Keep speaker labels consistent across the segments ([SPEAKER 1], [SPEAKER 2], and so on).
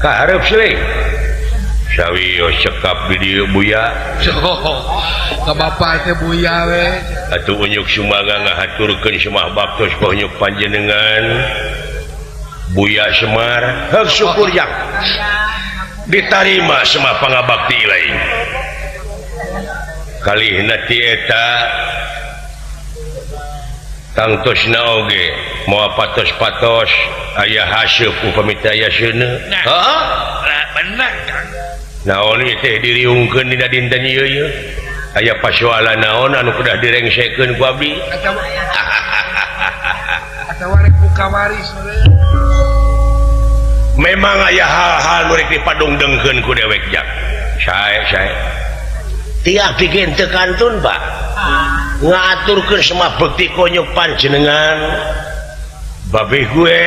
[SPEAKER 1] Ka hareup siling. Sawios cekap di dieu Buya.
[SPEAKER 2] Ka bapak teh Buya we.
[SPEAKER 1] Atuh unyuk sumangga ngahaturkeun semah baktos ka unyuk panjenengan. Buya Semar, heug syukur jang. Ditarima semah pangabakti lain. Kalihna ti eta tangtosna oge moal patos-patos aya haseup upami teh aya seuneu.
[SPEAKER 2] Nah.
[SPEAKER 1] Heeh.
[SPEAKER 2] Lah bener Kang.
[SPEAKER 1] Naon ieu teh diriungkeun dina dinten ieu ye? Aya pasoalan naon anu kedah direngsekeun ku abdi?
[SPEAKER 2] Atawa rek buka waris we.
[SPEAKER 1] Memang aya hal-hal nu rek dipadungdengkeun ku dewek jak. Sae sae. Ti abdi ge teu kantun, Pak. Ngaturkeun semah bekti konyuk panjenengan. Babeh gue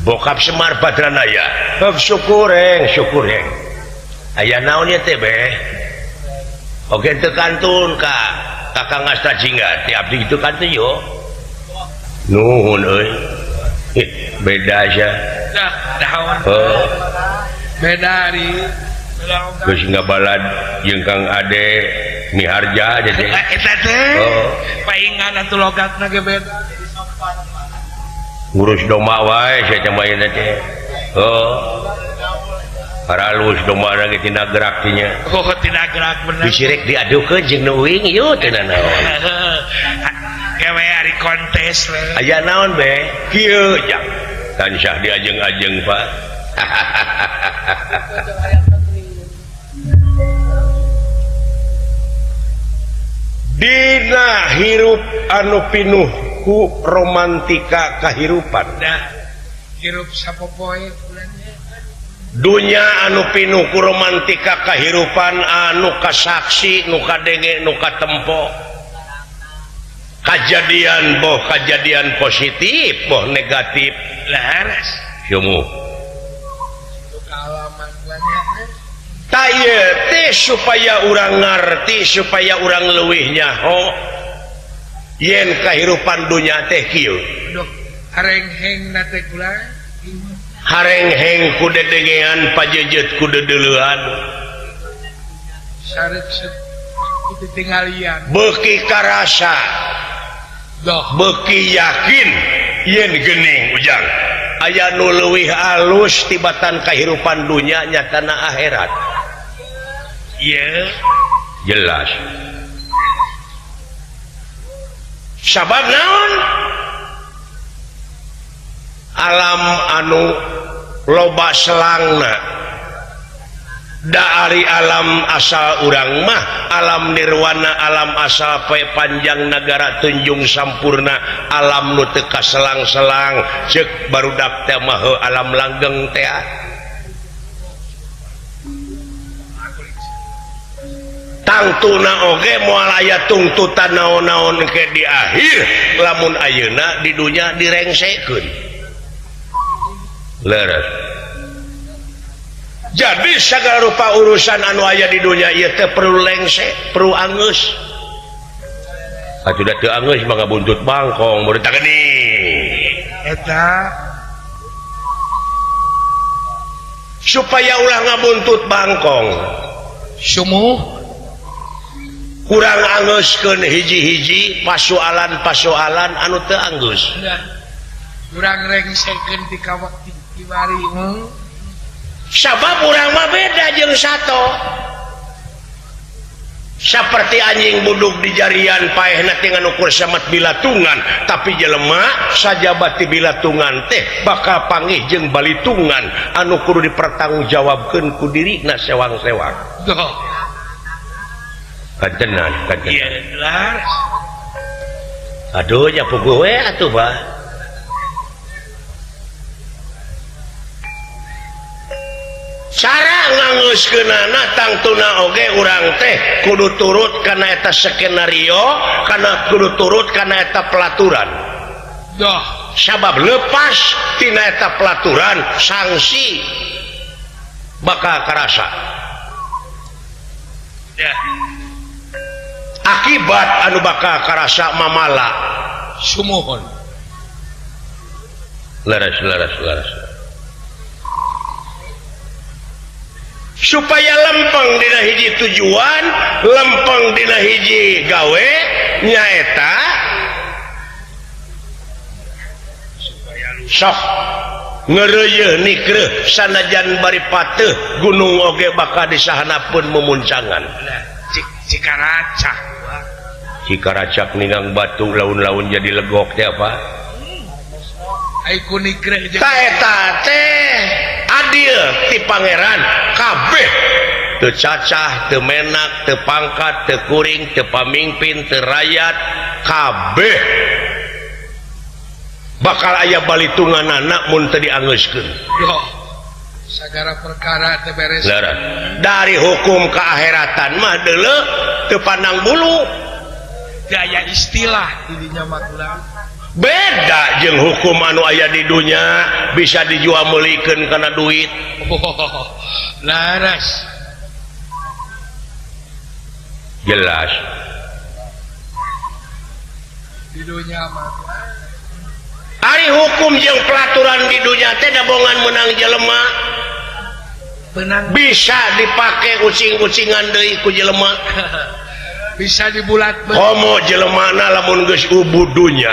[SPEAKER 1] bokap Semar Badranaya. Heug syukur heng, syukur heng. Aya naon ieu teh beh? Oge teu kantun ka Kakang Asta Jingga. Ti abdi kitu kantun yo. Nuhun euy. Ih, beda aja.
[SPEAKER 2] Dah, dahawan.
[SPEAKER 1] Oh.
[SPEAKER 2] Beda ari.
[SPEAKER 1] Geus ngabalad jeung Kang Ade Miharja aja teh.
[SPEAKER 2] Eta teh.
[SPEAKER 1] Oh.
[SPEAKER 2] Paingan atuh logatna ge beda.
[SPEAKER 1] Ngurus domba wae sia teh mah teh. Oh. Paralus domba lagi tina gerak tinya.
[SPEAKER 2] Oh, tina gerak bener.
[SPEAKER 1] Bisi rek diadukeun jeung nu uing ieu teh naon.
[SPEAKER 2] Kewe ari kontes we.
[SPEAKER 1] Aya naon be? Kieu jang. Tansah diajeng-ajeng, Pak. Dina hirup anu pinuh ku romantika kahirupan.
[SPEAKER 2] Dah hirup sapopoe bulannya.
[SPEAKER 1] Dunya anu pinuh ku romantika kahirupan anu kasaksi, nu kadenge, nu katempo. Kajadian boh kajadian positif boh negatif.
[SPEAKER 2] Laras.
[SPEAKER 1] Sumuh.
[SPEAKER 2] Kaalaman bulannya.
[SPEAKER 1] Ta ieu teh supaya urang ngarti, supaya urang leuwih nyaho yen kahirupan dunya teh kieu.
[SPEAKER 2] Aduh, harengheng na teh kula.
[SPEAKER 1] Harengheng ku dedengean pajejet ku dedeleuan.
[SPEAKER 2] Sareut itu tinggalian.
[SPEAKER 1] Beuki karasa.
[SPEAKER 2] Doh.
[SPEAKER 1] Beuki yakin yen geuning ujang. Aya nu leuwih alus tibatan kahirupan dunya nyatana akhirat.
[SPEAKER 2] Ieu
[SPEAKER 1] jelas. Sabab naon? Alam anu loba selangna. Da ari alam asal urang mah alam nirwana, alam asal poe panjang nagara tunjung sampurna, alam nu teu kaselang-selang ceuk barudak teh mah heuh alam langgeng teh. Tangtuna oge moal aya tungtutan naon-naon ke di akhir lamun ayeuna di dunya direngsekeun. Leres. Jadi segala rupa urusan anu aya di dunya ieu teh perlu lengse, perlu angeus. Atuh da teu angeus mah ngabuntut bangkong murid tah geuning.
[SPEAKER 2] Eta
[SPEAKER 1] supaya ulah ngabuntut bangkong.
[SPEAKER 2] Sumuh
[SPEAKER 1] kurang angeuskeun hiji-hiji pasoalan-pasoalan anu teu anggeus.
[SPEAKER 2] Kurang rengsekeun ti kawak kiwari.
[SPEAKER 1] Sabab urang mah beda jeung sato. Saperti anjing buduk di jarian paehna teh nganukur samet bilatungan, tapi jelema sajabati bilatungan teh bakal pangih jeung balitungan anu kudu dipertanggungjawabkeun ku dirina sewang-sewang.
[SPEAKER 2] Doh.
[SPEAKER 1] Kantenan, kantenan.
[SPEAKER 2] Iya, jelas.
[SPEAKER 1] Aduh, nya puguh we atuh, Bah. Cara ngangeuskeunana tangtuna oge urang teh kudu turut kana eta skenario, kana kudu turut kana eta pelaturan.
[SPEAKER 2] Doh,
[SPEAKER 1] sabab lepas tina eta pelaturan sanksi bakal karasa.
[SPEAKER 2] Ya.
[SPEAKER 1] Akibat anu bakal karasa mamala
[SPEAKER 2] sumuhun.
[SPEAKER 1] Leres, leres, leres. Supaya lempeng dina hiji tujuan, lempeng dina hiji gawe nyaeta sok ngereuyeun nikreuh sanajan bari pateuh gunung oge bakal disahanapeun memuncangan.
[SPEAKER 2] Cikaracak
[SPEAKER 1] Cikaracak ninggang batu laun-laun jadi legok teh apa?
[SPEAKER 2] Ai ku nikreuh
[SPEAKER 1] Ta eta teh adil ti pangeran kabeh teu cacah, teu menak, teu pangkat, teu kuring, teu pamingpin, teu rakyat, kabeh bakal aya balitunganana mun teu diangeuskeun.
[SPEAKER 2] Sagara perkara teh beres.
[SPEAKER 1] Dari hukum keakhiratan mah deuleu teu pandang bulu.
[SPEAKER 2] Daya istilah didinya mah kurang.
[SPEAKER 1] Beda jeung hukum anu aya di dunya bisa dijual meulikeun kana duit.
[SPEAKER 2] Oh, laras.
[SPEAKER 1] Jelas.
[SPEAKER 2] Di dunya mah.
[SPEAKER 1] Ari hukum jeung pelaturan di dunya teh dabongan menang jelema.
[SPEAKER 2] Benang
[SPEAKER 1] bisa dipake ucing-ucingan deui ku jelema.
[SPEAKER 2] Bisa dibulat
[SPEAKER 1] komo jelemana lamun geus ubud dunya.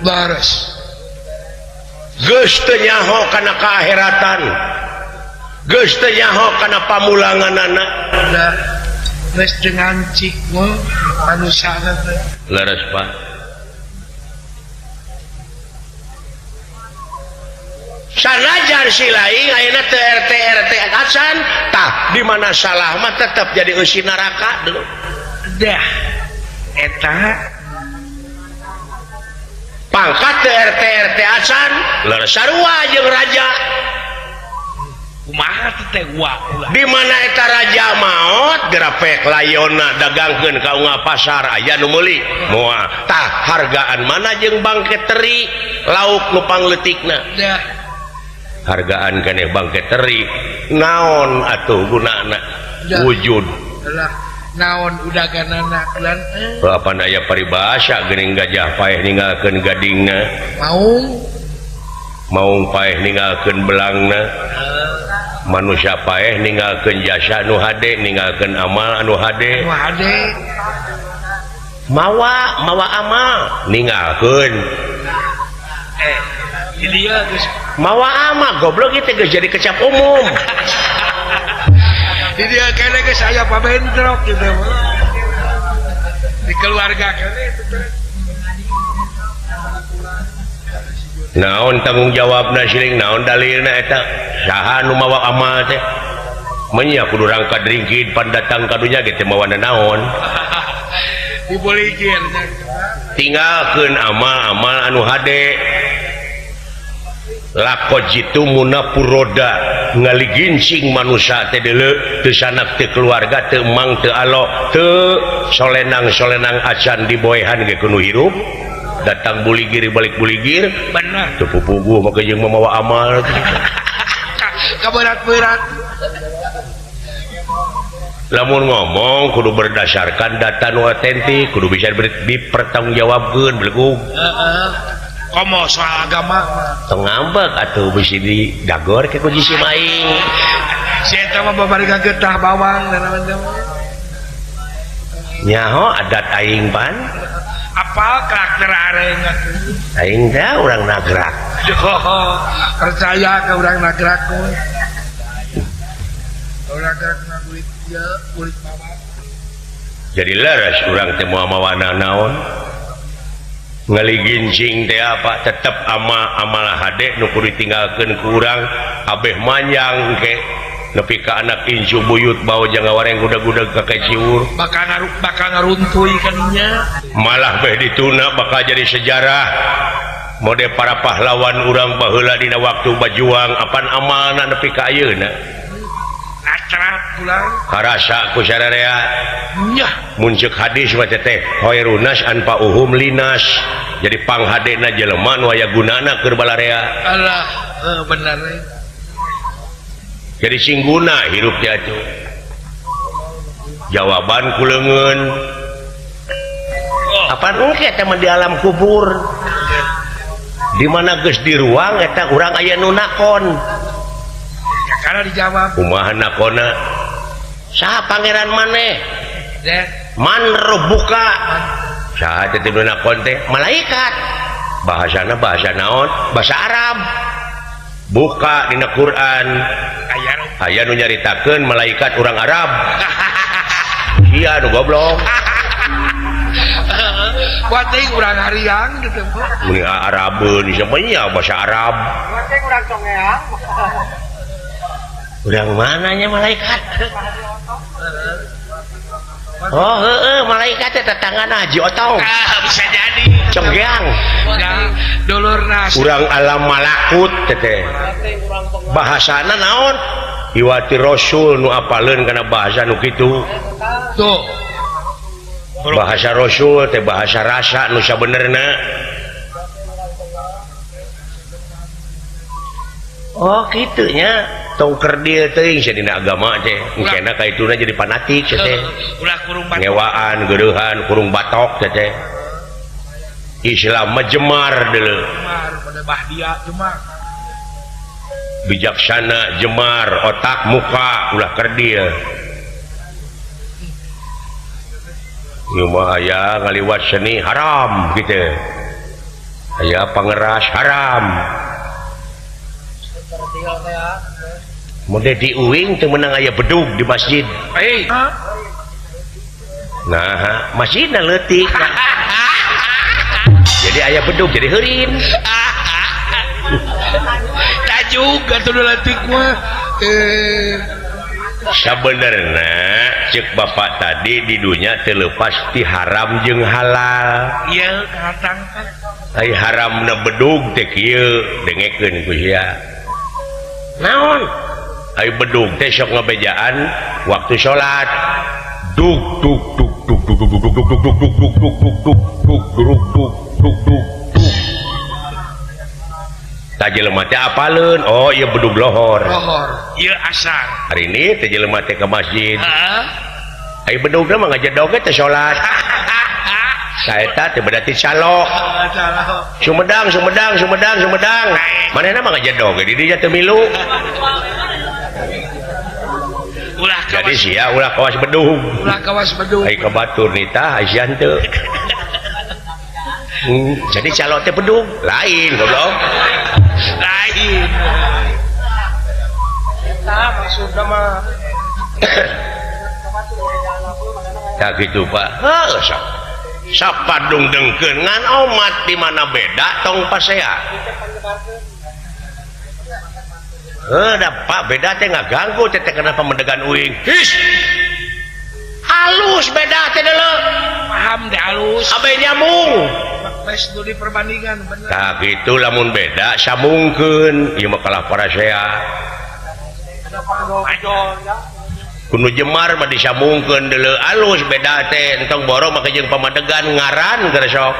[SPEAKER 2] Bares.
[SPEAKER 1] Geus teu nyaho kana kaahiratan. Geus teu nyaho kana pamulanganana.
[SPEAKER 2] Da geus teu ngancik manusana teh.
[SPEAKER 1] Leres Pak. Sanajan si laing ayeuna teu RT RT acan tah di mana salah mah tetep jadi eusi neraka dulu.
[SPEAKER 2] Dah eta
[SPEAKER 1] pangkat teu RT RT acan leres sarua jeung raja.
[SPEAKER 2] Kumaha teh wa
[SPEAKER 1] di mana eta raja maot gerapek layona dagangkeun ka unggal pasar aya nu meuli moal tah hargaan mana jeung bangke teri lauk nu pangleutikna.
[SPEAKER 2] Dah
[SPEAKER 1] hargaan keneh bangke teri naon atuh gunana wujud
[SPEAKER 2] lah naon udaganana lan
[SPEAKER 1] apan aya paribasa geuning gajah paeh ninggalkeun gadingna
[SPEAKER 2] maung
[SPEAKER 1] maung paeh ninggalkeun belangna manusia paeh ninggalkeun jasa nu hade ninggalkeun amal anu hade
[SPEAKER 2] nu hade
[SPEAKER 1] mawa mawa amal ninggalkeun mawa amal goblok itu geus jadi kecap umum.
[SPEAKER 2] Di dia kene geus aya pabentrok gitu di keluarga kene itu.
[SPEAKER 1] Naon tanggung jawabna siling naon dalilna eta saha nu mawa amal teh menya kudu rangka dringkid pan datang ka dunya ge teh mawana naon.
[SPEAKER 2] Diboligir
[SPEAKER 1] tinggalkeun amal-amal anu hade lako jitu munapuroda ngaligincing manusia teh deuleu teu sanak teu keluarga teu emang teu alo teu solenang-solenang acan diboehan ge kudu hirup datang buligir balik buligir
[SPEAKER 2] bener
[SPEAKER 1] teu pupuguh make jeung mamawa amal
[SPEAKER 2] kaberat-berat.
[SPEAKER 1] Lamun ngomong kudu berdasarkan data nu otentik kudu bisa dipertanggungjawabkeun belegug.
[SPEAKER 2] Heeh. Komo soal agama
[SPEAKER 1] tong ngambek atuh bisi di dagor ke ku si maing.
[SPEAKER 2] Si eta mah babari getah bawang dan naon teh.
[SPEAKER 1] Nyaho adat aing pan.
[SPEAKER 2] Apal karakter areung atuh.
[SPEAKER 1] Aing teh urang nagrak.
[SPEAKER 2] Oh, percaya ke urang nagrak. Urang nagrak mah kulit ieu, kulit bawang.
[SPEAKER 1] Jadi leres urang teh moal mawana naon. Ngaligincing teh apa tetep ama amal hade nu kudu ditinggalkeun ku urang abeh manjang ke nepi ka anak incu buyut bau jangan wareng gudag-gudag ka ciur
[SPEAKER 2] bakal ngaruk bakal ngaruntuy kaninya
[SPEAKER 1] malah beh dituna bakal jadi sejarah mode para pahlawan urang baheula dina waktu bajuang apan amalna nepi ka ayeuna
[SPEAKER 2] acrat pulang
[SPEAKER 1] karasa ku sararea
[SPEAKER 2] nyah
[SPEAKER 1] mun ceuk hadis mah teh khairunas anfa'uhum linas jadi panghadena jelema nu aya gunana keur balarea
[SPEAKER 2] alah bener
[SPEAKER 1] jadi singguna hirup teh atuh jawaban ku leungeun apan engke teh mah di alam kubur di mana geus di ruang eta urang aya nu nakon
[SPEAKER 2] karena dijawab
[SPEAKER 1] kumaha nakona Saha pangeran maneh? Man rabbuka. Saha teh nu nakon teh? Malaikat. Bahasana bahasa naon? Bahasa Arab. Buka dina Quran. Aya nu nyaritakeun malaikat urang Arab. Sia nu goblok.
[SPEAKER 2] Buat teh urang hariang gitu.
[SPEAKER 1] Muni Arabeun nya bahasa Arab.
[SPEAKER 3] Buat teh urang Congeang.
[SPEAKER 1] Urang mananya malaikat? Oh heeh, malaikat teh tetanggana Haji Otong.
[SPEAKER 2] Ah, bisa jadi.
[SPEAKER 1] Conggeang.
[SPEAKER 2] Ya, dulurna
[SPEAKER 1] urang alam malakut teh. Bahasana naon? Iwati Rasul nu apaleun kana bahasa nu kitu.
[SPEAKER 2] Tuh.
[SPEAKER 1] Bahasa Rasul teh bahasa rasa nu sabenerna. Oh kitu nya. Tong kerdil teuing sia dina agama teh. Engkena ka ituna jadi fanatik sia teh.
[SPEAKER 2] Ulah kurung batok.
[SPEAKER 1] Ngewaan, geureuhan, kurung batok teh teh. Islam mah jemar deuleu.
[SPEAKER 2] Jemar pada Bahdia jemar.
[SPEAKER 1] Bijaksana jemar, otak muka ulah kerdil. Ieu mah aya ngaliwat seni haram kitu. Aya pangeras haram. Mode diuing teu meunang aya bedug di masjid. Nah, masjidna leutik. Jadi aya bedug jadi heurin.
[SPEAKER 2] Tajuk atuh nu leutik mah.
[SPEAKER 1] Sabenerna ceuk bapak tadi di dunya teu leupas ti haram jeung halal.
[SPEAKER 2] Ieu kahatang teh.
[SPEAKER 1] Ai haramna bedug teh kieu dengekeun ku sia. Naon? Ai bedug teh sok ngabejaan waktu salat. Dug dug dug dug dug dug dug dug dug dug dug dug dug dug dug dug dug dug dug dug. Tah jelema teh apaleun? Oh, ieu bedug lohor.
[SPEAKER 2] Lohor, ieu asar.
[SPEAKER 1] Hari ini teh jelema teh ke masjid.
[SPEAKER 2] Heeh.
[SPEAKER 1] Ai bedugna mah ngajedog teh salat. Saeta teh berarti calo. Sumedang Sumedang Sumedang Sumedang. Manehna mah ngajedog di dinya teu milu.
[SPEAKER 2] Ulah kawas.
[SPEAKER 1] Jadi sia ulah kawas bedug.
[SPEAKER 2] Ulah kawas bedug.
[SPEAKER 1] Ai ka batur nitah sia henteu. Jadi calo teh bedug lain goblok.
[SPEAKER 2] Lain.
[SPEAKER 3] Eta maksudna mah.
[SPEAKER 1] Tah kitu Pak. Heuh sok. Sapadung dengkeun ngan omat di mana beda tong pasea. Heuh da Pak beda teh ngaganggu teh kenapa mendegan uing. His. Halus beda teh deuleu.
[SPEAKER 2] Paham deh halus.
[SPEAKER 1] Abe nyambung.
[SPEAKER 2] Wes nu diperbandingan bener.
[SPEAKER 1] Tah kitu lamun beda sambungkeun ieu mah kalah parasea. Kudu jemar mah disambungkeun deuleu alus beda teh entong boro mah jeung pamadegan ngaran geus sok.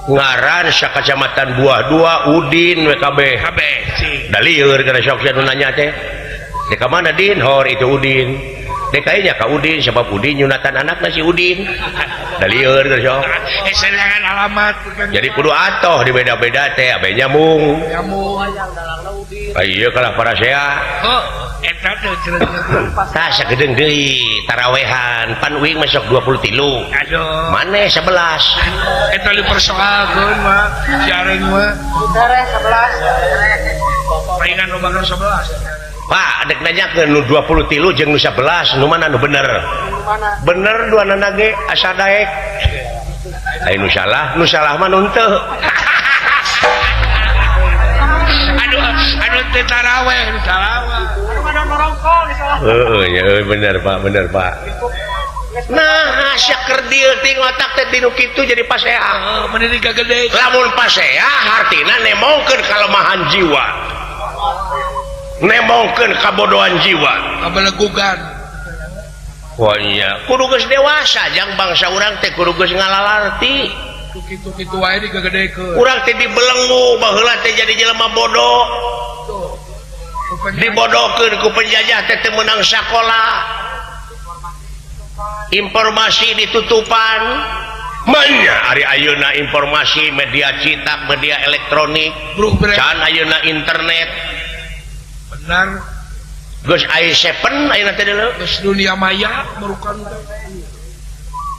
[SPEAKER 1] Ngaran sakacamatan Buah Dua Udin we kabeh.
[SPEAKER 2] Kabeh sih.
[SPEAKER 1] Da lieur geus sok sia nu nanya teh. Dek ka mana Din? Hor itu Udin. Dek kayaknya ka Udin sebab Udin nyunatan anakna si Udin. Da lieur geus sok.
[SPEAKER 2] Serangan alamat.
[SPEAKER 1] Jadi kudu atoh di beda-beda teh abe nyambung.
[SPEAKER 2] Nyambung.
[SPEAKER 1] Ieu kalah parasea.
[SPEAKER 2] Heuh, eta teh cenah.
[SPEAKER 1] Tah sagedeung deui tarawehan pan uing masuk 23.
[SPEAKER 2] Aduh.
[SPEAKER 1] Maneh 11.
[SPEAKER 2] Eta dipersoalkeun mah si Areng mah.
[SPEAKER 3] Tereh 11.
[SPEAKER 2] Palingan loba 11.
[SPEAKER 1] Pak, dek nanyakeun nu 23 jeung nu 11 nu mana nu bener? Bener duanana ge asa daek. Ai nu salah mah nu henteu.
[SPEAKER 2] Aduh, aduh teu taraweh, nu salah mah.
[SPEAKER 3] Anu mana norongkol di salah.
[SPEAKER 1] Heeh, ya bener Pak, bener Pak. Nah, asa kerdil ting otak teh dinu kitu jadi pasea.
[SPEAKER 2] Heeh, meni gagede.
[SPEAKER 1] Lamun pasea hartina nemongkeun kalemahan jiwa. Nemongkeun kabodohan jiwa.
[SPEAKER 2] Kabelegugan.
[SPEAKER 1] Wah iya, kudu geus dewasa jang bangsa urang teh kudu geus ngalalarti.
[SPEAKER 2] Kitu-kitu wae digegedekeun.
[SPEAKER 1] Urang teh dibelenggu baheula teh jadi jelema bodoh. Dibodohkeun ku penjajah teh teu meunang sakola. Informasi ditutupan. Manya ari ayeuna informasi media cetak, media elektronik, can ayeuna internet.
[SPEAKER 2] Benar.
[SPEAKER 1] Geus i7 ayeuna teh deuleu.
[SPEAKER 2] Geus dunia maya merukan teh.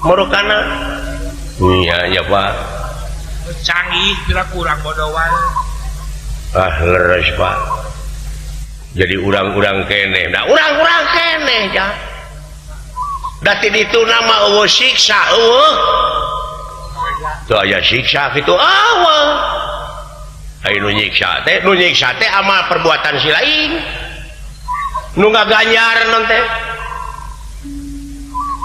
[SPEAKER 1] Merukana. Iya ya Pak.
[SPEAKER 2] Canggih pira kurang bodohan.
[SPEAKER 1] Ah leres Pak. Jadi urang-urang keneh. Nah urang-urang keneh ja. Da ti ditu nama eueuh siksa eueuh. Teu aya siksa kitu eueuh. Aya nu nyiksa teh amal perbuatan si lain. Nu ngaganjar non teh.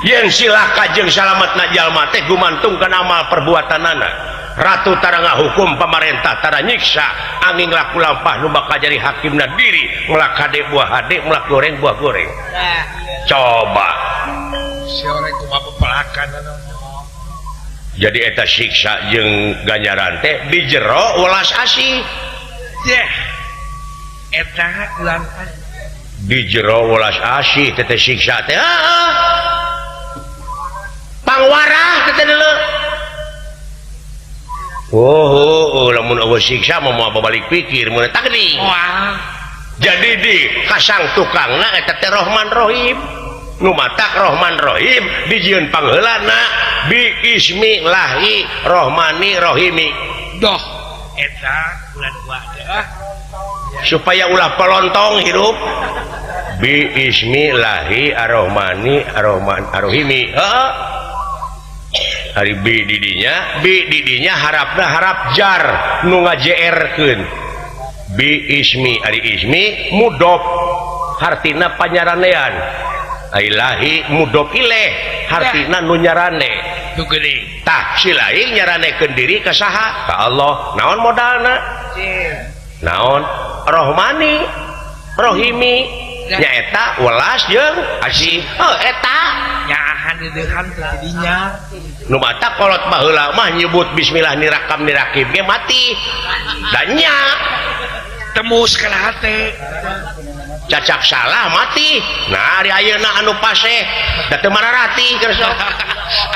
[SPEAKER 1] Yen silaka jeung salametna jalma teh gumantung kana amal perbuatanana. Ratu tara ngahukum pamarentah tara nyiksa angin laku lampah nu bakal jadi hakimna diri melak hade buah hade melak goreng buah goreng. Coba
[SPEAKER 2] si orang kumaha pepelakan.
[SPEAKER 1] Jadi eta siksa jeung ganjaran teh di jero welas asih.
[SPEAKER 2] Yeh. Eta ulang
[SPEAKER 1] di jero welas asih teh siksa teh. Heeh. Pangwarah teh deuleu. Oh, lamun eueuh siksa mah moal babalik pikir mun takdi.
[SPEAKER 2] Wah.
[SPEAKER 1] Jadi di kasang tukangna eta teh Rohman Rohim. Nu matak Rohman Rohim dijieun pangheulana bi ismillahi Rohmani Rohimi.
[SPEAKER 2] Doh eta bulan buah teh ah.
[SPEAKER 1] Supaya ulah pelontong hirup bi ismillahi Arrohmani Arrohman Arrohimi. Heeh. Hari bi didinya harapna harap jar nu ngajeerkeun bi ismi ari ismi mudhof hartina panyaranean ailahi mudhof ilaih hartina nu nyarane
[SPEAKER 2] nu gede
[SPEAKER 1] tah si lain nyaranekeun diri ka saha ka Allah naon modalna naon Rohmani Rohimi nyaeta welas jeung asih oh eta
[SPEAKER 2] nyaahan deudeuhan teh didinya
[SPEAKER 1] nu mata kolot baheula mah nyebut bismillah nirakam nirakib ge mati da nya
[SPEAKER 2] tembus kana hate
[SPEAKER 1] cacak salah mati nah ari ayeuna anu paseh da teu mararati keur sok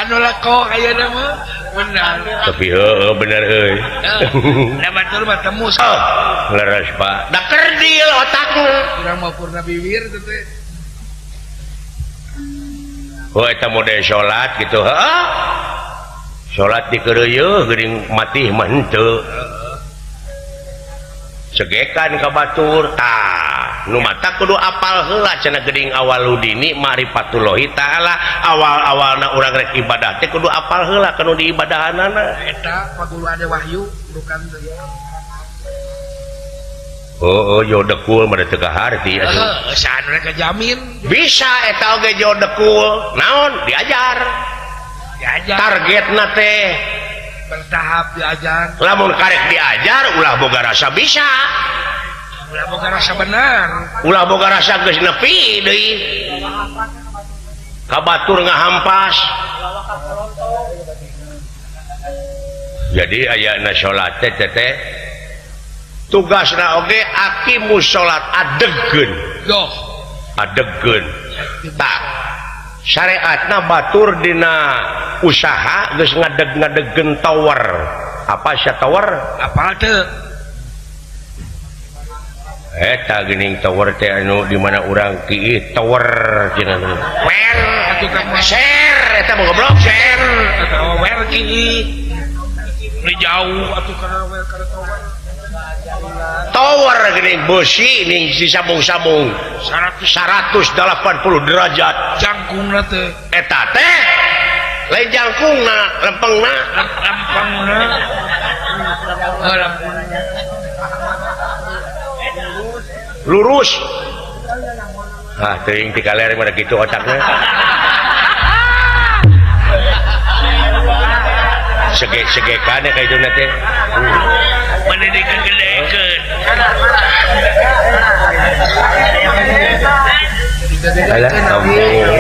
[SPEAKER 2] anu leko ayeuna mah bener
[SPEAKER 1] tapi heueuh bener euy
[SPEAKER 2] da batur mah tembus
[SPEAKER 1] oh, leres Pak da kerdil otakna
[SPEAKER 2] urang mah purna bibir teh.
[SPEAKER 1] Oh eta mode salat gitu heeh. Salat dikeureuyeun geuning mati mah henteu. Segekan ka batur tah nu mata kudu apal heula cenah geuning awaludini ma'rifatullahi taala awal-awalna urang rek ibadah teh kudu apal heula kanu diibadahanana.
[SPEAKER 2] Eta pagulu ada wahyu bukan teh.
[SPEAKER 1] Oh, oh jo dekul mah teu kaharti atuh.
[SPEAKER 2] Heeh, saha nu rek ngajamin?
[SPEAKER 1] Bisa eta oge jo dekul. Naon diajar.
[SPEAKER 2] Diajar.
[SPEAKER 1] Targetna teh
[SPEAKER 2] bertahap diajar.
[SPEAKER 1] Lamun karek diajar ulah boga rasa bisa.
[SPEAKER 2] Ulah boga rasa bener.
[SPEAKER 1] Ulah boga rasa geus nepi deui. Ka batur ngahampas. Jadi ayana salat teh teh tugasna oge aqimus salat adegkeun.
[SPEAKER 2] Doh,
[SPEAKER 1] adegkeun. Tah, syariatna batur dina usaha geus ngadeg-ngadegkeun tower. Apa sia tower?
[SPEAKER 2] Apa teu?
[SPEAKER 1] Eta geuning tower teh anu di mana urang kiih tower cenah.
[SPEAKER 2] Wer atuh ka mah
[SPEAKER 1] share eta mah goblok
[SPEAKER 2] share atawa wer kiih. Ni jauh atuh kana wer kana tower.
[SPEAKER 1] Tower geuning beusi ning disambung-sambung 180 derajat
[SPEAKER 2] jangkungna teh
[SPEAKER 1] eta teh lain jangkungna lempengna
[SPEAKER 2] lempengna
[SPEAKER 1] lurus ah teuing ti kaler mah kitu otakna sege-segekan ka itu teh
[SPEAKER 2] pendidikan gedekeun.
[SPEAKER 1] Alah ampun.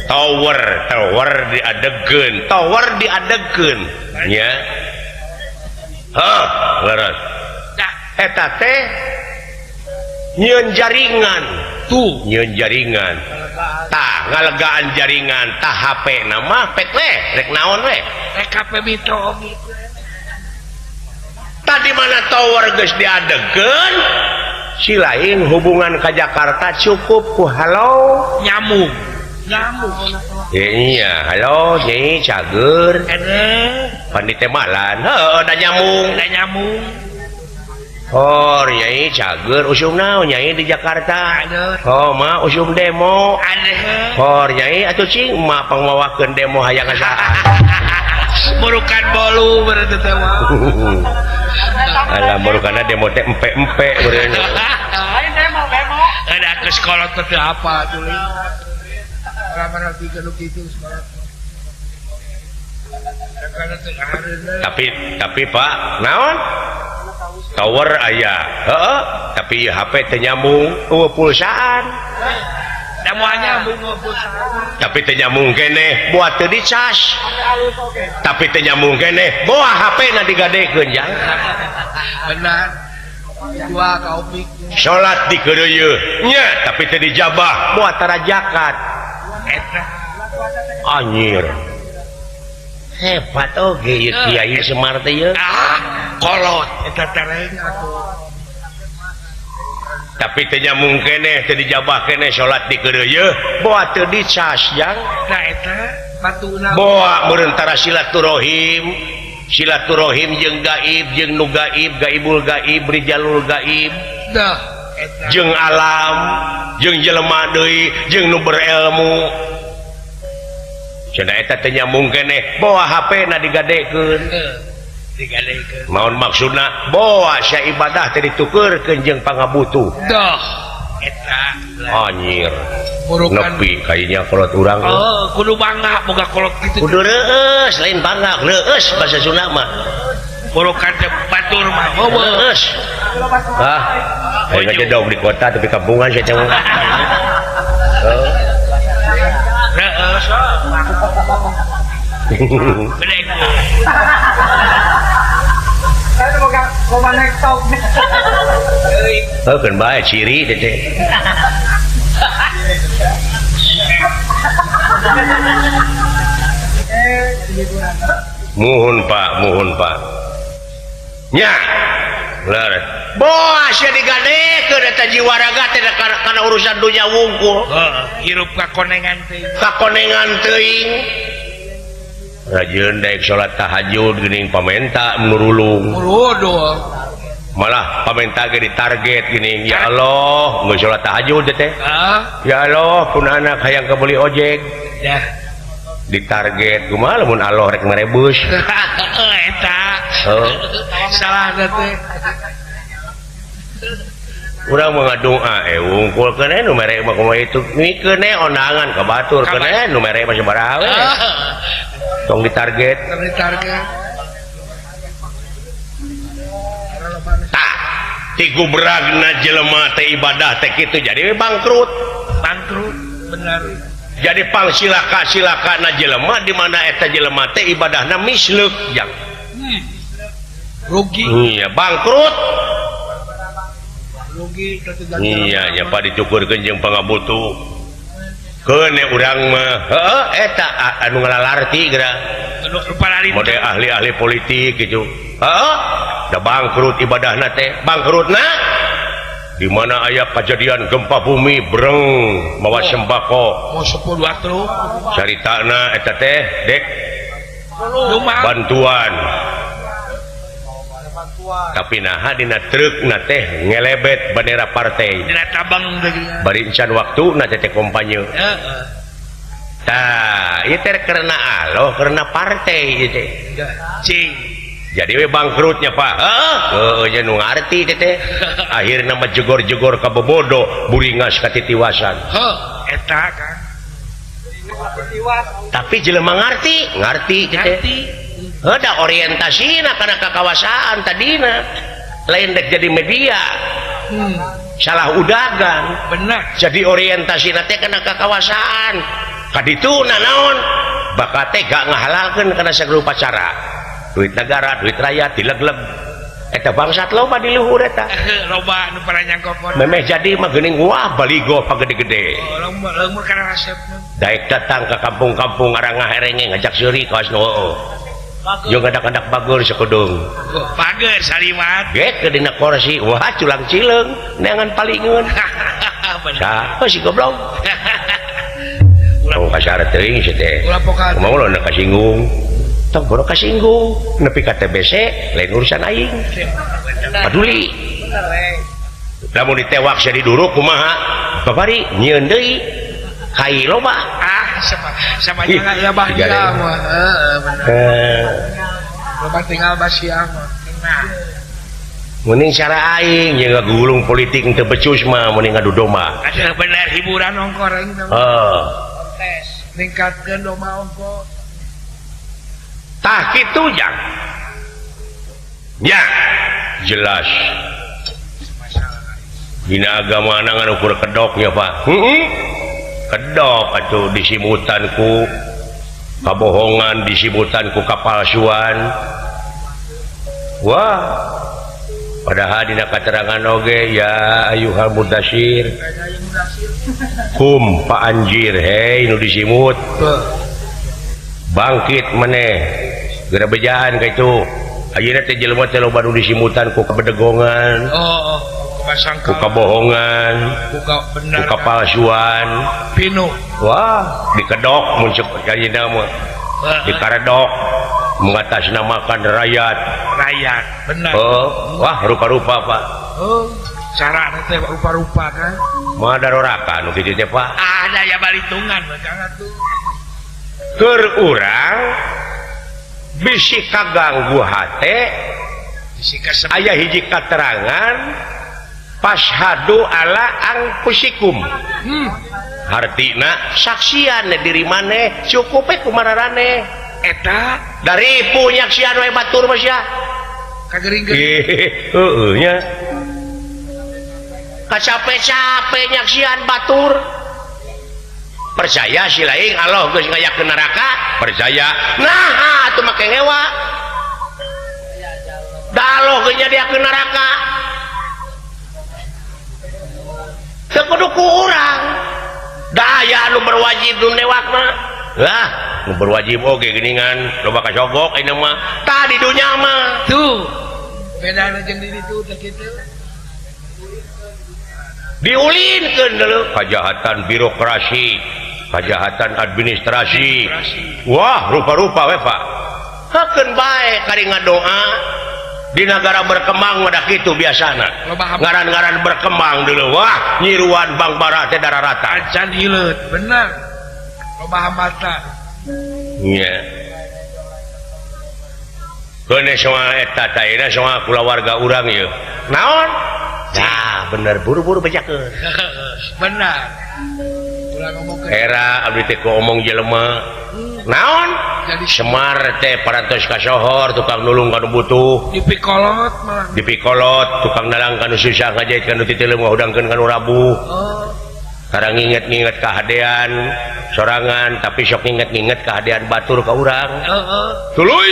[SPEAKER 1] Tower, tower diadegkeun, tower diadegkeun nya. Heuh, leres.
[SPEAKER 2] Dah
[SPEAKER 1] eta teh nyieun jaringan.
[SPEAKER 2] Tuh,
[SPEAKER 1] nyieun jaringan. Tah, ngalegaan jaringan tah HP na mah pek we, rek naon we?
[SPEAKER 2] Rek HP mito oge.
[SPEAKER 1] Tadi mana tower geus diadegkeun Si lain hubungan ke Jakarta cukup ku halo
[SPEAKER 2] nyamuk. Nyamuk.
[SPEAKER 1] Iya, halo nyai cager. Pandite malan. Heeh, da nyamung.
[SPEAKER 2] Da nyamung.
[SPEAKER 1] Oh, nyai cager usum naon nyai di Jakarta. Oh, mah usum demo. Oh, nyai atuh cing mah pangmawakeun demo hayang saha.
[SPEAKER 2] Murukan bolu berarti teh mah.
[SPEAKER 1] Alah murukana demo teh empe-empe meureun.
[SPEAKER 3] Lain demo, demo.
[SPEAKER 2] Ada ke sekolah teh apa tuh. Ramana tiga nu kitu sekolah.
[SPEAKER 1] Tapi Pak, naon? Tower aya. Heeh, tapi HP teu nyambung, eueuh pulsaan.
[SPEAKER 2] Da moal nyambung pulsaan.
[SPEAKER 1] Tapi teu nyambung keneh, buat teu dicas. Tapi teu nyambung keneh, boa HP na digadekeun jang.
[SPEAKER 2] Benar. Dua ka opik.
[SPEAKER 1] Salat di keureuyeut nya, tapi teu dijabah, boa tara zakat.
[SPEAKER 2] Eta.
[SPEAKER 1] Anjir. Hebat oge ieu Kiai Semar teh ieu.
[SPEAKER 2] Ah, kolot eta tereng atuh.
[SPEAKER 1] Tapi teu nyambung keneh, teu dijabah keneh salat di keureuyeut, boa teu dicas jang.
[SPEAKER 2] Nah eta batuna.
[SPEAKER 1] Boa meureun tara silaturahim. Silaturahim jeung gaib, jeung nu gaib, gaibul gaib, rijalul gaib.
[SPEAKER 2] Dah eta.
[SPEAKER 1] Jeung alam, jeung jelema deui, jeung nu berilmu. Cenah eta teu nyambung keneh, boa HP na digadekeun.
[SPEAKER 2] Digadekeun.
[SPEAKER 1] Maon maksudna? Boa sia ibadah teh ditukeurkeun jeung pangabutuh.
[SPEAKER 2] Dah eta.
[SPEAKER 1] Anjir.
[SPEAKER 2] Murukan
[SPEAKER 1] nepi kayaknya kolot urang.
[SPEAKER 2] Oh, kudu bangga boga kolot kitu.
[SPEAKER 1] Kudu reueus, lain bangga, reueus bahasa Sunda mah.
[SPEAKER 2] Murukan teh batur mah.
[SPEAKER 1] Reueus. Hah? Aing ngedog di kota tapi kampungan sia teh. Heeh.
[SPEAKER 2] Reueus. Gede.
[SPEAKER 3] Saya boga loba nektok.
[SPEAKER 1] Heuh keun bae ciri teh teh. Muhun Pak, muhun Pak. Nya. Leres. Boa sia digadekeun eta jiwa raga teh kana urusan dunya wungkul.
[SPEAKER 2] Heeh, hirup kakonengan teuing.
[SPEAKER 1] Kakonengan teuing. Rajin daek salat tahajud geuning pamenta nurulung.
[SPEAKER 2] Waduh.
[SPEAKER 1] Malah pamenta ge ditarget geuning, ya Allah, geus salat tahajud teh.
[SPEAKER 2] Heeh.
[SPEAKER 1] Ya Allah, pun anak hayang kabeli ojek.
[SPEAKER 2] Ya.
[SPEAKER 1] Ditarget kumaha lamun Allah rek merebus.
[SPEAKER 2] Eta.
[SPEAKER 1] Heeh.
[SPEAKER 2] Salah teh.
[SPEAKER 1] Urang mah ngadoa wungkul keun nu mere mah kumaha itu mikeun ondangan ka batur keun nu mere mah sabaraha we. Tong ditarget.
[SPEAKER 2] Tong ditarget.
[SPEAKER 1] Tah, ti gubragna jelema teh ibadah teh kitu jadi we bangkrut.
[SPEAKER 2] Bangkrut bener.
[SPEAKER 1] Jadi pangsilaka-silakana jelema di mana eta jelema teh ibadahna misleuk jang.
[SPEAKER 2] Rugi.
[SPEAKER 1] Iya, bangkrut.
[SPEAKER 2] Rugi
[SPEAKER 1] iya, nya pa dicukurkeun jeung pangabutuh. Keun urang mah, heueuh eta anu ngalalarti geura. Mode ahli-ahli politik gitu. Heueuh, da bangkrut ibadahna teh. Bangkrutna di mana aya kejadian gempa bumi breng mawa sembako.
[SPEAKER 2] Mau 10 truk.
[SPEAKER 1] Caritana eta teh dek bantuan. Tapi naha dina truk na teh ngelebet bendera partai.
[SPEAKER 2] Dina tabang
[SPEAKER 1] bari encan waktuna teh kampanye.
[SPEAKER 2] Heeh.
[SPEAKER 1] Tah, ieu teh karena Allah, karena partai ieu teh.
[SPEAKER 2] Cing.
[SPEAKER 1] Jadi we bangkrutnya Pak. Heeh, heueuh nya nu ngarti teh teh. Akhirna mah jegor-jegor ka bobodo, buringas ka titiwasan.
[SPEAKER 2] Heuh, eta kan.
[SPEAKER 1] Tapi jelema ngarti, ngarti teh.
[SPEAKER 2] Ngarti.
[SPEAKER 1] Heuh, orientasina kana kakawasaan tadina. Lain dek jadi media. Salah udagan.
[SPEAKER 2] Benar.
[SPEAKER 1] Jadi orientasina teh kana kakawasaan. Kadituna naon? Bakat teh gak ngahalalkeun kana sagala upacara. Duit negara, duit rakyat dileg-leg. Eta bangsat loba di luhur eta.
[SPEAKER 2] Loba nu paranyangkopon.
[SPEAKER 1] Memeh jadi mah geuning wah baligo pagede-gede.
[SPEAKER 2] Oh, leumur kana resepna.
[SPEAKER 1] Daek datang ke kampung-kampung arangah erenge ngajak seuri kawas nu heueuh. Jeung ngadak-ngadak bageur sakedeung.
[SPEAKER 2] Bager saliwat.
[SPEAKER 1] Ge ke dina kursi, wah culang cileung neangan palingeun. Saha si goblok? Ulah kasar teuing si teh.
[SPEAKER 2] Ulah poka.
[SPEAKER 1] Kumaha ulah kasinggung. Tong bodo kasinggung, nepi ka TBC lain urusan aing. Paduli. Lamun ditewak sia diduruk kumaha? Babari nyieun deui. Kai loba.
[SPEAKER 2] Ah, sama jangan ya bah dia mah. Heeh, bener. Loba tinggal basiah mah. Nah.
[SPEAKER 1] Mending cara aing jeung ngagulung politik teu becus mah mending ngadu domba.
[SPEAKER 2] Ada bener hiburan ongkor aing teh.
[SPEAKER 1] Heeh.
[SPEAKER 2] Kontes ningkatkeun domba ongko.
[SPEAKER 1] Tah kitu jang. Ya, jelas. Dina agama ngan ukur kedok nya Pak. Heeh. Kedok atuh disimutan ku kabohongan, disimutan ku kapalsuan. Wah. Padahal dina katerangan oge ya ayuhal mudasir. Kum pa anjir hei nu disimut. Bangkit maneh. Geura bejaan ka itu. Ayeuna teh jelema teh loba nu disimutan ku kabedegongan.
[SPEAKER 2] Oh,
[SPEAKER 1] ku kabohongan, ku kapalsuan.
[SPEAKER 2] Pinu.
[SPEAKER 1] Wah, dikedok mun cek ayeuna mah. Dikaredok mengatasnamakan rakyat.
[SPEAKER 2] Rakyat, benar.
[SPEAKER 1] Oh, wah rupa-rupa Pak.
[SPEAKER 2] Oh, cara teh rupa-rupa kan.
[SPEAKER 1] Mah darorakan nu kitu teh Pak.
[SPEAKER 2] Ada ya balitungan bakal atuh.
[SPEAKER 1] Keur urang bisi kaganggu hate,
[SPEAKER 2] bisi kasep.
[SPEAKER 1] Aya hiji katerangan fashhadu ala angpusikum. Hartina saksian diri maneh cukup we kumararane
[SPEAKER 2] eta
[SPEAKER 1] dari punyaksian we batur mah sia
[SPEAKER 2] kagering-gering.
[SPEAKER 1] Heeh nya kacape-cape nyaksian batur percaya si laing Allah geus ngayakeun neraka percaya nah atuh make ngewa da Allah geus nyadiakeun neraka teu kudu ku urang da aya anu berwajib nu newak mah lah nu berwajib oge geuningan loba kasogok ayeuna mah tah di dunya mah
[SPEAKER 2] tuh bedana jeung di ditu teh kitu
[SPEAKER 1] diulinkeun deuleu kajahatan birokrasi kajahatan administrasi wah rupa-rupa we Pak hakeun bae kari ngadoa di negara berkembang mah kitu biasana ngaran-ngaran berkembang dulu wah nyiruan Bang Bara teh dararata
[SPEAKER 2] acan hileut bener loba hambatan
[SPEAKER 1] nya keun soal eta teh soal kulawarga urang ieu naon nah bener buru-buru bejakeun
[SPEAKER 2] bener ulah ngomongkeun
[SPEAKER 1] era abdi teh omong jelema naon
[SPEAKER 2] jadi
[SPEAKER 1] Semar teh parantos kasohor tukang nulung kanu butuh
[SPEAKER 2] dipikolot malah
[SPEAKER 1] dipikolot tukang dalang kanu susah ngajait kanu titileum ngahudangkeun kanu rabuh
[SPEAKER 2] oh.
[SPEAKER 1] Karang nginget-nginget kahadean sorangan tapi sok nginget-nginget kahadean batur ka urang
[SPEAKER 2] heeh
[SPEAKER 1] tuluy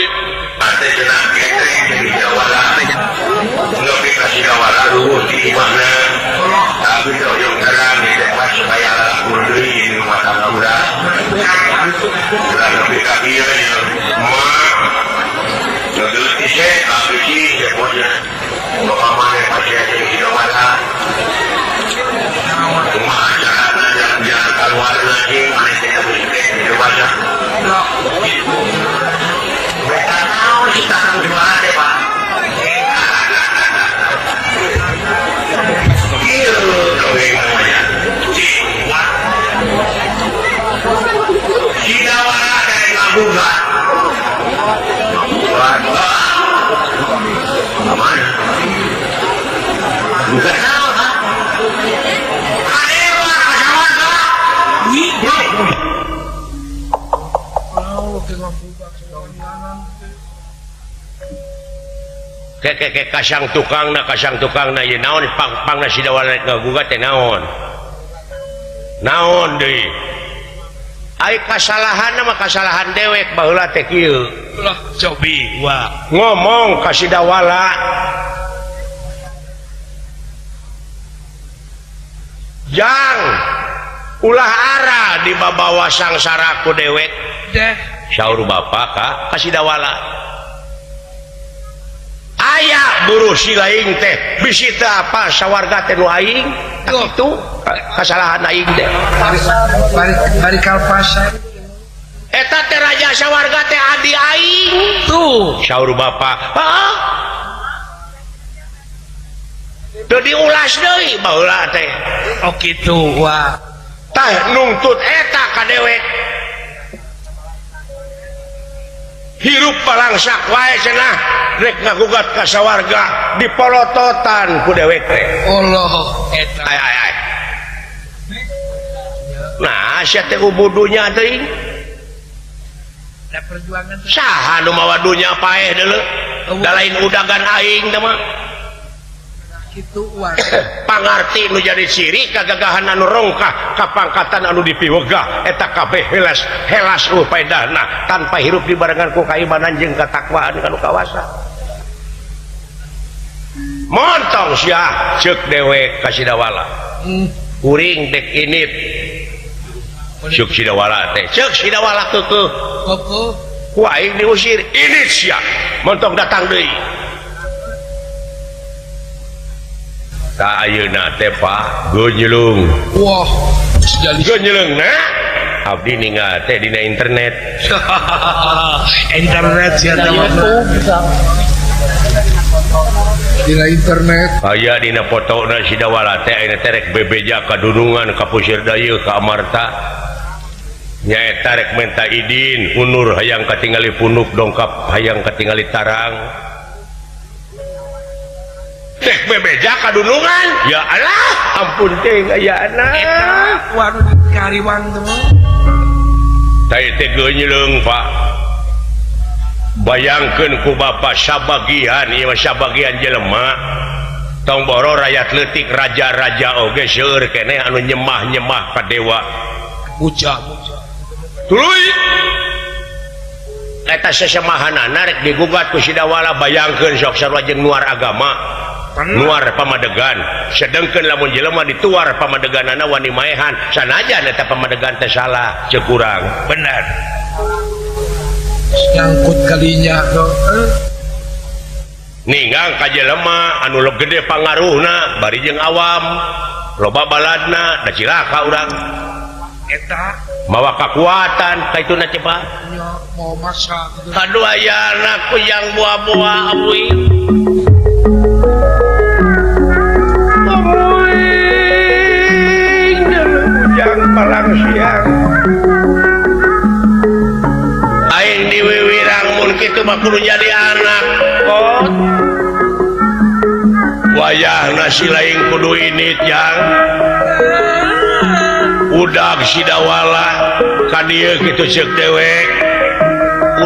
[SPEAKER 1] Keke kasang tukangna ieu naon pang-pangna sidawala rek ngagugat teh naon naon deui ai kasalahanna mah kasalahan dewek baheula teh kieu
[SPEAKER 2] lah cobi wa
[SPEAKER 1] ngomong ka sidawala jang ulah ara dibabawa sangsara ku dewek
[SPEAKER 2] deh
[SPEAKER 1] saur bapak ka sidawala. Buruh si laing teh bisi teu apa sawarga teh nu aing. Kitu kasalahan aing teh.
[SPEAKER 2] Bari kalpasan.
[SPEAKER 1] Eta teh raja sawarga teh adi aing.
[SPEAKER 2] Tuh.
[SPEAKER 1] Saur bapak. Heeh. Teu diulas deui baheula teh.
[SPEAKER 2] Oh kitu wah.
[SPEAKER 1] Tah nungtut eta ka dewek. Hirup balangsak wae cenah rek ngagugat ka sawarga dipolototan ku dewek teh.
[SPEAKER 2] Allah eta.
[SPEAKER 1] Ay ay ay. Nah, sia teh ubudunya teuing.
[SPEAKER 2] Da perjuangan
[SPEAKER 1] saha nu mawa dunya paeh deuleu? Da lain udagan aing teh mah.
[SPEAKER 2] Kitu wah.
[SPEAKER 1] Pangarti nu jadi ciri kagagahan anu rongkah kapangkatan anu dipiwegah eta kabeh helas helas eueuh paedahna tanpa hirup dibarengan ku kaimanan jeung katakwaan kanu kawasa. Montong sia ceuk dewek ka Sidawala. Kuring dek init. Ceuk Sidawala teh, ceuk Sidawala keukeuh.
[SPEAKER 2] Keukeuh.
[SPEAKER 1] Ku aing diusir, init sia. Montong datang deui. Ta ayeuna teh Pak geunyelung.
[SPEAKER 2] Wah,
[SPEAKER 1] geunyelung na. Abdi ninggal teh dina internet.
[SPEAKER 2] Internet sia teh dina internet.
[SPEAKER 1] Aya dina fotona Sidawala teh ayeuna teh rek bebeja ka dunungan ka Pusir Dayeuh ka Amarta. Nyaeta rek menta idin unur hayang katingali punuk dongkap hayang katingali tarang. Teh bebeja ka dunungan. Ya Allah, ampun teh ayana.
[SPEAKER 2] Eta waduh kariwang teh.
[SPEAKER 1] Teh teh geunyleung Pak. Bayangkeun ku bapa sabagian ieu mah sabagian jelema. Tong boro rakyat leutik raja-raja oge seueur keneh anu nyemah-nyemah ka dewa.
[SPEAKER 2] Puja-puja.
[SPEAKER 1] Tuluy eta sesemahanana rek digugat ku Sidawala bayangkeun sok sarua jeung nuar agama. Nuar pamadegan sedengkeun lamun jelema dituar pamadeganana wani maehan sanajan eta pamadegan teh salah ceuk urang
[SPEAKER 2] bener nyangkut kalinya
[SPEAKER 1] ninggang ka jelema anu gede pangaruhna bari jeung awam loba baladna da cilaka urang
[SPEAKER 2] eta
[SPEAKER 1] mawa kakuatan ka ituna teh Pak
[SPEAKER 2] mau masa
[SPEAKER 1] aduh aya anak yang buah-buah abuy palang siang aing diwiwirang mun kitu mah kudu jadi anak kot wayahna si laing kudu init jang udag Sidawala ka dieu kitu ceuk dewek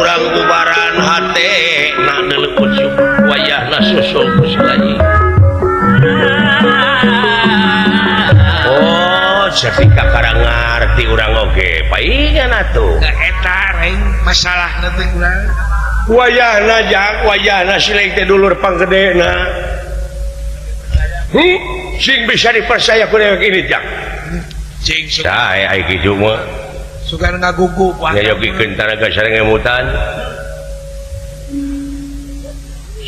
[SPEAKER 1] urang bubaran hate na deuleu ujug wayahna susul ku si laing. Oh, setika karang ngarti urang oge paingan atuh.
[SPEAKER 2] Eta reng masalahna teh urang.
[SPEAKER 1] Wayahna jang, wayahna si laing teh dulur panggedena. Sing bisa dipercaya ku dewek ini jang.
[SPEAKER 2] Cing
[SPEAKER 1] sae ai kitu mah.
[SPEAKER 2] Sugan ngagugu wah.
[SPEAKER 1] Nyayogikeun tanaga sareng emutan.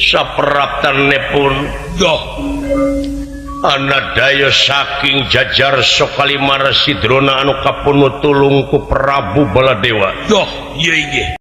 [SPEAKER 1] Sapraptanepun doh. Anadaya saking jajar Sokalimar Sidrona anu kapunu tulung ku Prabu Baladewa.
[SPEAKER 2] Doh, ieu inggih.